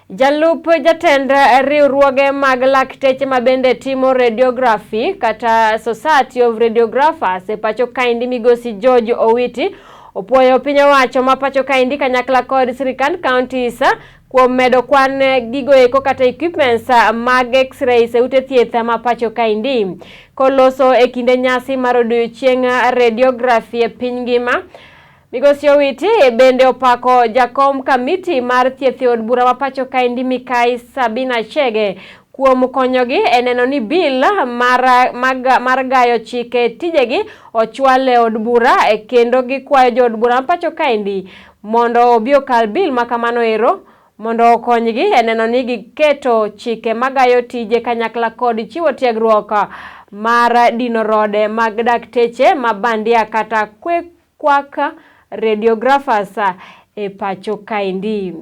Jalup jatend riwruoge mag lakteche ma bende timo radiography kata Society of Radiographers e pacho kaendi migosi George Owiti opuoyo piny owacho ma pacho kaendi kanyakla kod sirikand counties kuom medo kwan gigo eko kata equipments mag x-rays e ute thieth ma pacho kaendi. Koloso e kinde nyasi mar odiochieng radiography e piny ngima, Migosi Owiti bende opako jakom kamiti mar thieth e od bura ma pacho kaendi Mikai Sabina Chege kuom konyogi e neno ni bill mar gayo chike tijegi ochwal e od bura kendo gikwayo jood bura ma pacho kaendi mondo obi okal bill ma kamano ero mondo okonygi e neno ni giketo chike magayo tije kanyakla kod chiwo tiegruok mar dino rode mag dakteche ma bandia kata kwak radiographers e pacho kaendi.